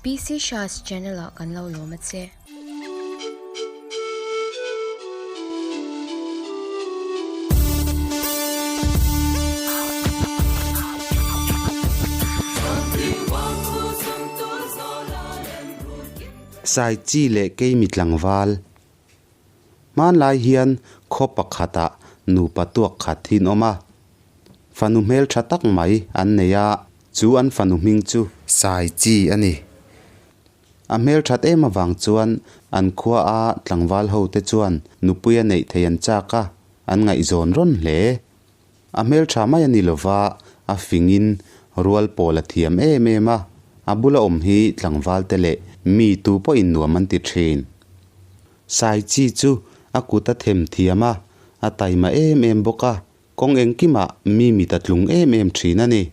PC Shah's channel ah kan lo lawm a che. Sai chi leh keimi tlangval. Hmanlai hian khaw pakhatah nupa tuak khat hi an awm a. Fanu hmeltha tak mai an nei a, chu an fanu hming chu Sai chi a ni. A hmelthat em avang chuan an khua a tlangval ho te chuan nupui a neih thei an chak a, an ngaihzawn rawn hle. A hmeltha mai a ni lova, a fingin rual pawl a thiam em em a, a bula awm hi tlangval te leh mi tu pawhin nuam an ti thin. Sai chi chu a kut a them thiam a, a taima em em bawk a, kawng engkimah mi mit a tlung em em thin a ni.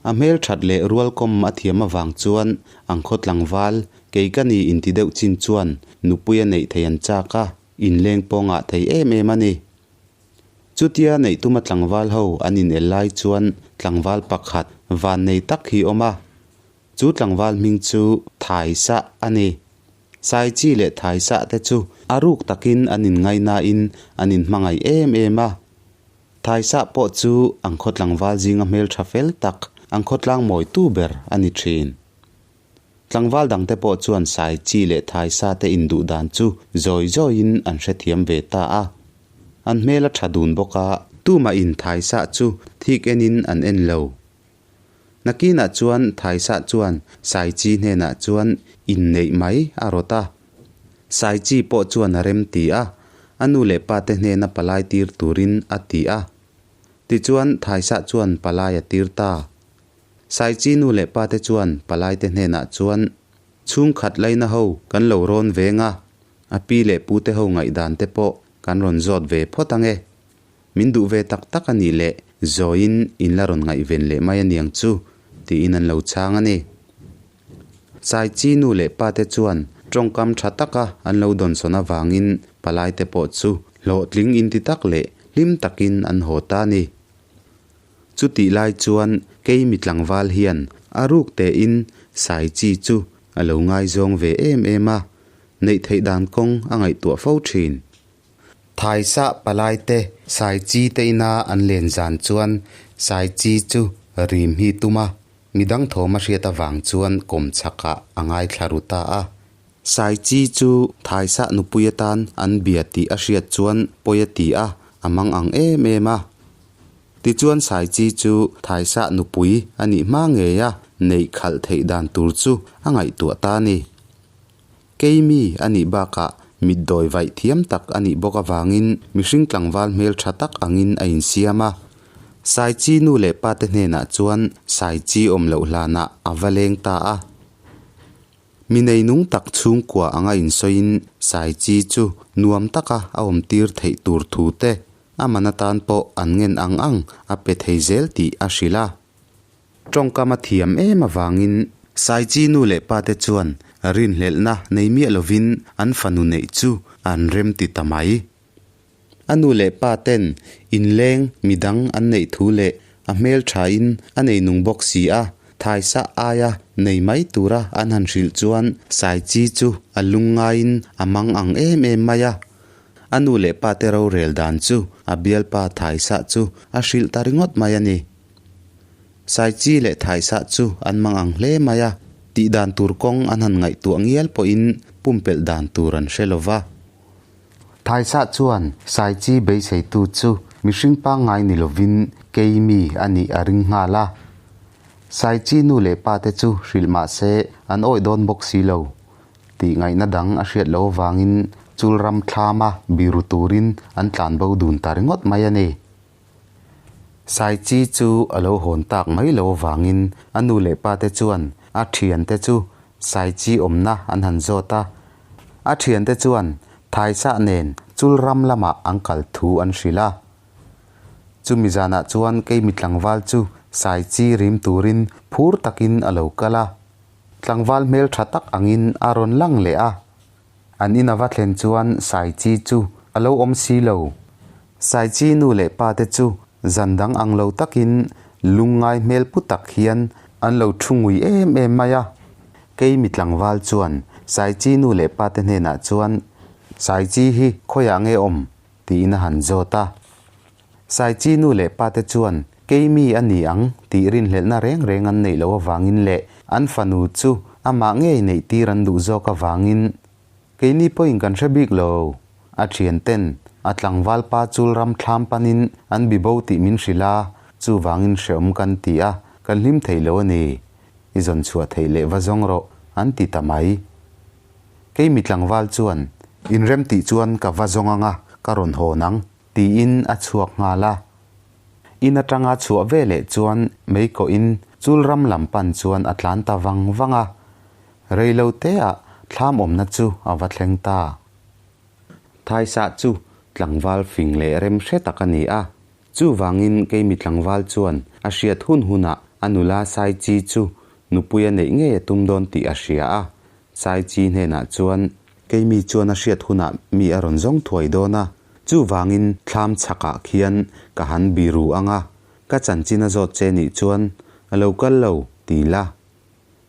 A hmel that leh rualkawm a thiam avang chuan ang khaw tlangval, kei ka ni inti deuh chin chuan nupui a neih thei an chak a, inleng pawngah thei em em a ni. Chutia neih tuma tlangval ho an inel lai chuan tlangval pakhat van nei tak hi awm a. Chu tlangval hming chu Thaisa a ni. Sai chi leh Thaisa te chu a ruk takin an inngainain an inhmangaih em em a. Thaisa pawh chu ang khaw tlangval zinga hmeltha fel tak, ang khawtlang mawitu ber a ni thin. Tlangval dangte pawh chuan Sai chi leh Thaisa te induh dan chu zawi zawiin an hrethiam ve ta a. An hmel a tha dun bawk a, tumah in Thaisa chu thik enin an en lo. Nakinah chuan Thaisa chuan Sai chi hnenah chuan inneih mai a rawt a. Sai chi pawh chuan a rem ti a, a nu leh pa te hnena palai tir turin a ti a. Tichuan Thaisa chuan palai a tir ta. Saichi nu leh pa te chuan palai te hnenah chuan chhungkhat laina ho kan lo rawn veng a, a pi leh pu te ho ngaihdan te pawh kan rawn zawt ve phawt ang e. Min duh ve tak tak a nih leh zawiin in la rawn ngaihven leh mai aniang chu tiin an lo chhang a ni. Saichi nu leh pa te chuan tawngkam tha taka an lo dawnsawn avangin palai te pawh chu hlawhtling inti tak leh hlim takin an haw ta a ni. Chutih lai chuan keimi tlangval hian a ruk tein Sai Chi chu a lo ngaizawng ve em em a, neih theih dan kawng a ngaihtuah fo thin. Thaisah palai te Sai Chi te ina an len zan chuan Sai Chi chu rim hi tum a, midang thawm a hriat avang chuan kawm chhakah a ngaithla ru ta a. Sai Chi chu Thaisah nupui atan an bia tih a hriat chuan pawi a ti a, a mang ang em em a. Tichuan Sai Chi chu Thaisah nupui a nih hma ngei a, neih khalh theih dan tur chu a ngaihtuah ta a ni. Keimi a nih bakah mitdawi vaih thiam tak a nih bawk avangin mihring tlangval hmel tha tak angin a insiam a. Sai Chi nu leh pa te hnenah chuan Sai Chi awm loh hlanah a va leng ta a. Mi neinung tak chhungkua anga insawiin Sai Chi chu nuam taka a awmtir theih tur thu te A man atan pawh an ngen ang ang a pe thei zel tih a hrilh a. Tawngkam a thiam em avangin Saichi nu leh pa te chuan rinhlelhna nei miah lovin an fanu neih chu an rem ti ta mai. A nu leh pa ten inleng midang an neih thu leh a hmel thain a nei nung bawk si a, thaisa aia nei mai tura an han hrilh chuan Saichi chu a lungngaiin a mang ang em em mai a. A nu leh pa te rorel dan chu a bialpa Thaisah chu a hrilh ta ringawt mai a ni. Saichi leh Thaisah chu an mang ang hle mai a, tih dan tur kawng an han ngaihtuah ngial pawhin pumpelh dan tur an hre lo va. Thaisah chuan Saichi beiseitu chu mihring pangngai ni lovin keimi a nih a ring nghal a. Saichi nu leh pa te chu hrilh mah se an awih dawn bawk si lo. Tih ngaihna dang a hriat loh avangin chul ram thlama biru turin an tlan bo dun ta ringawt mai a ni. Saichi chu a lo hawn tak mai loh avangin a nu leh pa te chuan a thiante chu Saichi awmna an han zawt a. A thiante chuan Thaisah nen chul ram lamah an kal thu an hrilh a. Chumi zanah chuan keimi tlangval chu Saichi rim turin phur takin a lo kal a. Tlangval hmel tha tak angin a rawn lang leh a. An in a va thlen chuan Saichi chu a lo awm si lo. Saichi nu leh pa te chu zan dang ang lo takin lungngai hmel pu tak hian an lo thu ngui em em mai a. Keimi tlangval chuan Saichi nu leh pa te hnenah chuan, Saichi hi khawiah nge awm? tiin a han zawt a. Saichi nu leh pa te chuan Keimi a ni ang tih rinhlelhna reng reng an neih loh avangin leh an fanu chu amah ngei neih tir an duh zawk avangin Keini pawhin kan hre bik lo. A thian ten a tlangval pa chul ram thlam panin an bibo tih min hrilh a, chuvangin hreawm kan ti a, kan hlim thei lo a ni. I zawn chhuah theih leh va zawng rawh, an ti ta mai. Kei mi tlangval chuan, Inrem tih chuan ka va zawng ang a, ka rawn hawn ang, tiin a chhuak nghal a. In atanga chhuah ve leh chuan mei kawhin chul ram lam pan chuan a tlan ta vang vang a. Rei lo teah thlam awmna chu a va thleng ta. Thaisah chu tlangval fing leh rem hre tak a ni a. Chuvangin keimi tlangval chuan a hriat hun hunah a nula Saichi chu nupui a neih ngei a tum dawn tih a hria a. Saichi hnenah chuan keimi chuan a hriat hunah mi a rawn zawng thuai dawn a. Chuvangin thlam chhakah khian ka han biru ang a, ka chanchin a zawt che nih chuan a lo kal lo ti la.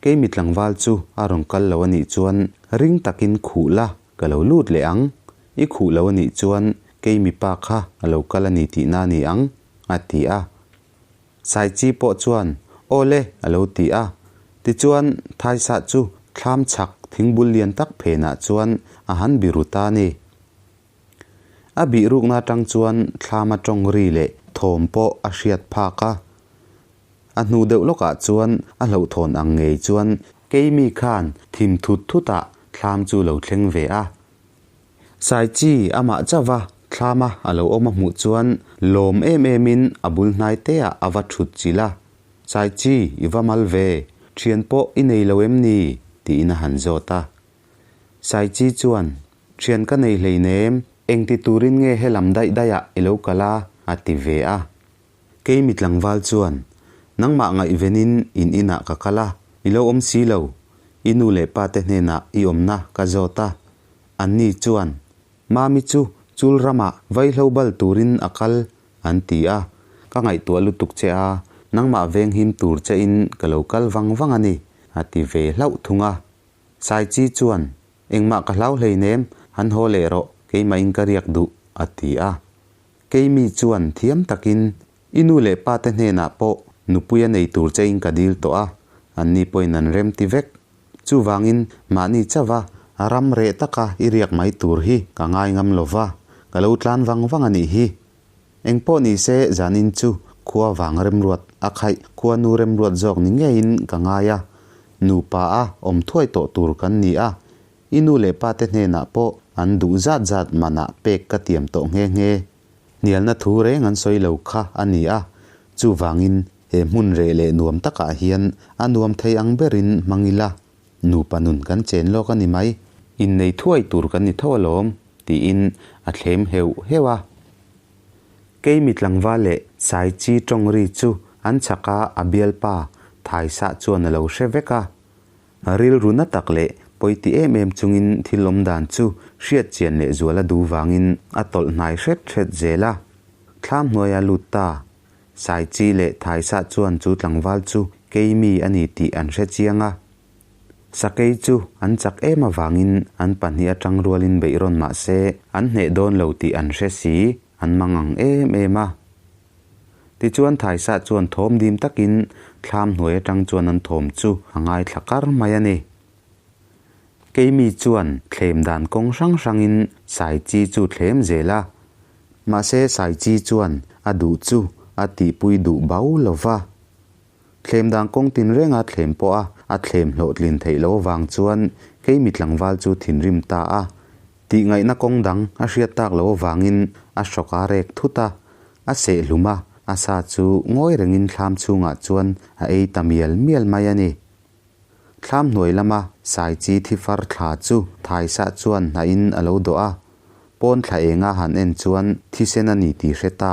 Keimi tlangval chu a rawn kal lo a nih chuan ring takin khuh la ka lo lut leh ang, i khuh lo a nih chuan keimi pa kha a lo kal a ni tihna a ni ang, a ti a. Saichi pawh chuan Aw le a lo ti a. Tichuan Thaisah chu thlam chhak thingbul lian tak phenah chuan a han biru ta a ni. A bih rukna atang chuan thlam a tawng ri leh thawm pawh a hriat phak a. A hnu deuh lawkah chuan a hlauhthawn ang ngei chuan keimi khan thim thut thutah thlam chu lo thleng ve a. Saichi amah chauh a thlama a lo awm a hmuh chuan lawm em emin a bul hnai teah a va thut chilh a, Saichi i va mal ve, thian pawh i nei lo em ni? tiin a han zawt a. Saichi chuan, Thian ka nei hleinem, engti turin nge helam daih daihah i lo kal a? a ti ve a. Keimi tlangval chuan, Nangmah ngaihvenin in inah ka kal a, i lo awm si lo. I nu leh pa te hnenah i awmna ka zawt a. Anni chuan, Mami chu chul ramah vaihlo bal turin a kal, an ti a. Ka ngaihtuah lutuk che a, nangmah venghim tur chein ka lo kal vang vang a ni, a ti ve hlauh thung a. Saichi chuan, Engmah ka hlau hleinem, han haw leh rawh, keimahin ka riak duh, a ti a. Keimi chuan thiam takin, I nu leh pa te hnenah pawh nupui a nei tur chein ka dil tawh a, anni pawhin an rem ti vek. Chuvangin mahni chauha ram reh taka i riak mai tur hi ka ngai ngam lo va, ka lo tlan vang vang a nih hi. Engpawh ni se zanin chu khua vang remruat a khaih khua nu remruat zawk ni ngeiin ka ngai a, nupa a awm thuai tawh tur kan ni a, I nu leh pa te hnenah pawh an duh zat zat manah pek ka tiam tawh nghe nghe. Hnialna thu reng an sawi lo kha a ni a, chuvangin he hmun reh leh nuam takah hian a nuam thei ang berin hmang ila, nupa nun kan chen lawk a ni mai. Innei thuai tur kan ni tho alawm, tiin a thlem heuh heuh a. Keimi tlangval leh Saichi tawng ri chu an chhaka a bialpa Thaisah chuan a lo hre vek a. Rilru na tak leh pawi ti em em chungin thil awm dan chu hriat chian leh zual a duh vangin a tawlh hnai hret hret zel a. Thlam hnuaia lut ta. Saichi leh Thaisa chuan chu tlangval chu keimi a ni tih an hre chiang a. Sakei chu an chak em avangin an pahnih atang rualin beih rawn mah se an hneh dawn lo tih an hre si, an mang ang em em a. Tichuan Thaisa chuan thawm dim takin thlam hnuai atang chuan an thawm chu a ngaithla kar mai a ni. Keimi chuan thlem dan kawng hrang hrangin Saichi chu thlem zel a. Mahse Saichi chuan a duh chu a tihpui duh bau lo va. Thlem dan kawng tinrenga thlem pawh a a thlem hlawhtlin theih loh avang chuan Keimi tlangval chu thinrim ta a. Tihngaihna kawng dang a hriat tak loh avangin a hrawk a rek thut a, a seh hlum a, a sa chu ngawi rengin thlam chhungah chuan a ei ta mial mial mai a ni. Thlam hnuai lama Saichi thi far thla chu Thaisah chuan hnahin a lo dawh a, pawn thla enga han en chuan thisen a ni tih hre ta.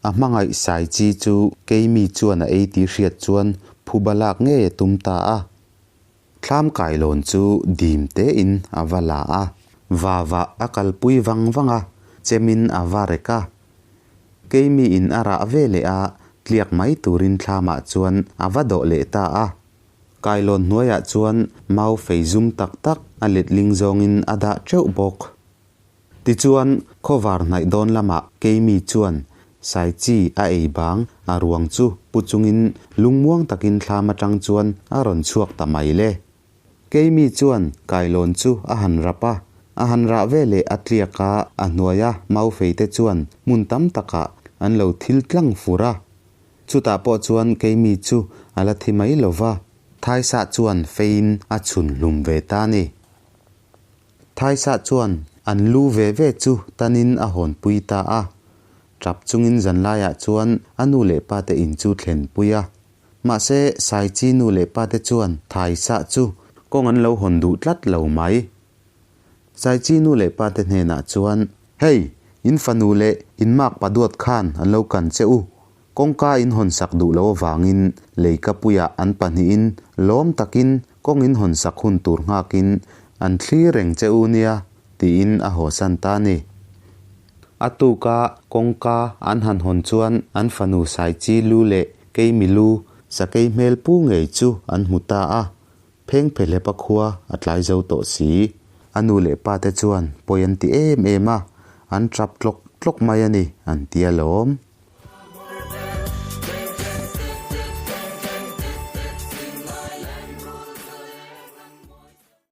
A hmangaih Saichi chu keimi chuan a ei tih hriat chuan phuba lak ngei a tum ta a. Thlam kailawn chu dim tein a va la a, vava a kalpui vang vang a, chemin a va rek a. Keimi in a rah ve leh a, tliak mai turin thlamah chuan a va dawh leh ta a. Kailawn hnuaiah chuan mau fei zum tak tak a letling zawngin a dah teuh bawk. Tichuan, khawvar hnaih dawn lamah keimi chuan Saichi a ei bang a ruang chu pu chungin lungmuang takin thlam atang chuan a rawn chhuak ta mai le. Keimi chuan kailawn chu a han rap a, a han rah veleh a tliak a, a hnuaia maufeite chuan hmun tam takah an lo thil tlang fur a. Chutah pawh chuan keimi chu a la thi mai lo va, Thaisa chuan feiin a chhun hlum ve ta a ni. Thaisa chuan an lu ve ve chu tanin a hawnpui ta a. Tap chungin zanlaiah chuan a nu leh pate in chu thlenpui a. Mahse, Saichi nu leh pate chuan Thaisa chu kawng an lo hawn duh tlat lo mai. Saichi nu leh pate hnenah chuan, Hei, in fanu leh in makpa duat khan an lo kan che u. Kawngka in hawn sak duh lo avangin leikapuiah an pahnihin lawm takin kawng in hawn sak hun tur nghakin an thlir reng che u nia, tiin a hawsan ta a ni. A tuka kawngka an han hawn chuan an fanu Saichi lu leh Keimi lu sakei hmel pu ngei chu an hmu ta a, Phengphehlepa khua a tlai zo tawh si. A nu leh pa te chuan pawi an ti em em a, an tap tlawk tlawk mai a ni, an ti alawm.